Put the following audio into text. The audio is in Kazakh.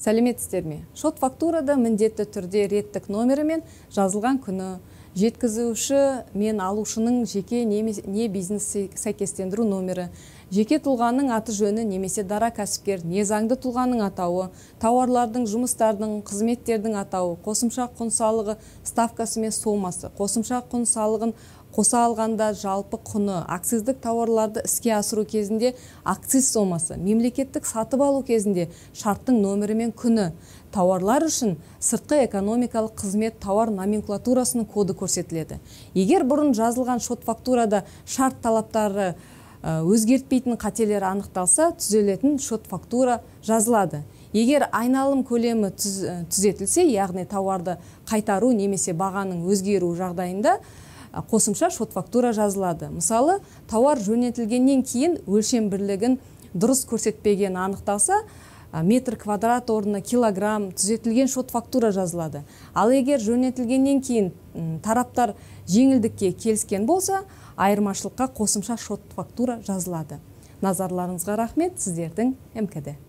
Сәлеметсіздер ме? Шот фактурада міндетті түрде реттік номері мен жазылған күні, жеткізуші мен алушының жеке не бизнес сәйкестендіру номері, жеке тұлғаның аты жөні немесе дара кәсіпкер, не заңды тұлғаның атауы, тауарлардың, жұмыстардың, қызметтердің атауы, қосымша құн салығы ставкасы мен сомасы, қосымша құн салығын қоса алғанда жалпы құны, акциздік тауарларды іске асыру кезінде акциз сомасы, мемлекеттік сатып алу кезінде шарттың номері мен күні, тауарлар үшін сыртқы экономикалық қызмет тауар номенклатурасының коды көрсетіледі. Егер бұрын жазылған шот фактурада шарт талаптары өзгертпейтін қателер анықталса, түзелетін шот фактура жазылады. Егер айналым көлемі түзетілсе, яғни тауарды қайтару немесе бағаның өзгеруі жағдайында қосымша шот фактура жазылады. Мысалы, тауар жөнелтілгеннен кейін өлшем бірлігін дұрыс көрсетпеген анықталса, метр квадрат орнына килограмм, түзетілген шот фактура жазылады. Ал егер жөнелтілгеннен кейін тараптар жеңілдікке келіскен болса, айырмашылыққа қосымша шот фактура жазылады. Назарларыңызға рахмет, сіздердің МКД.